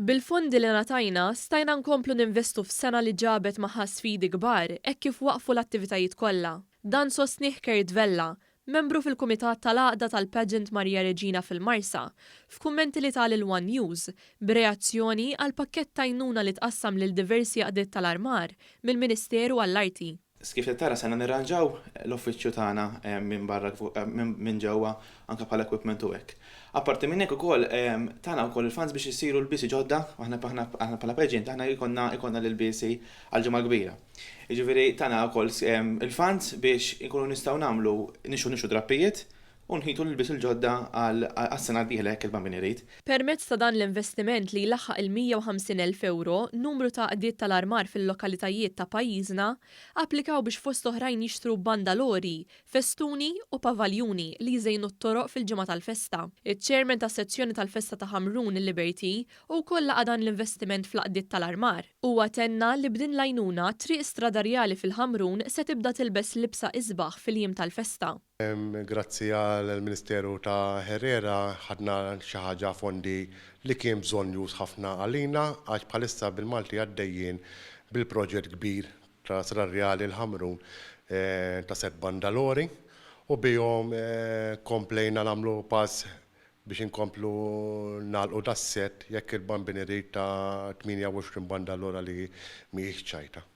Bil-fondi li ngħatajna, stajna nkomplu ninvestu f'sena li ġabet magħha sfidi kbar hekk kif waqfu l-attivitajiet kollha. Dan sostnieh Kurt Vella, membru fil-Kumitat tal-Għaqda tal-Pageant Maria Reġina fil-Marsa, f'kummenti li ta lil one News, b'reazzjoni għall-pakkett t'għajnuna li tqassam lil diversi għaqdiet tal-armar mill-Ministeru għall-Arti. Kif qed tara sena nirranġaw l-uffiċċju tagħna minn barra minn ġewwa anke bħala equipment u hekk. Apparti minn hekk ukoll tana wkoll il-funds biex isiru lbiesi ġodda, aħna aħna bħala pageant aħna jkollna jkollna l-ilbiesi għall-Ġimgħa l-Kbira. Jiġifieri tana wkoll il-funds biex inkunu nistgħu nagħmlu nixtru nixtru drappijiet u nħitu l-ilbies il-ġodda għas-sena d-dieħla jekk il-Bambin irid. Permezz ta' dan l-investiment li jlaħħaq il-150,000 ewro, numru ta' għaqdiet tal-armar fil-lokalitajiet ta' pajjiżna applikaw biex fost oħrajn jixtru bandalori, festuni u pavaljuni li jżejnu t-toroq fil-ġimgħa tal-festa. Iċ-Chairman tas-Sezzjoni tal-Festa ta' Ħamrun Liberty hu wkoll laqa' dan l-investiment fl-għaqdiet tal-armar. Huwa tenna li b'din l-għajnuna, Triq Stradarjali fil-Ħamrun se tibda tilbes libsa isbaħ fil-jiem tal-festa. Grazzi għall-Ministeru ta' Herrera ħadna xi ħaġa fondi li kien bżonnjuż ħafna għalina għax bħalissa bil-Malti għaddejjin bil-proġett kbir ta' Strada Rjali l-Ħamrun ta' sett bandalori u bihom komplejna nagħmlu pass biex inkomplu nagħlqu das-sett jekk il-Bambin irid ta' 28 bandalora li mhijiex ċajta.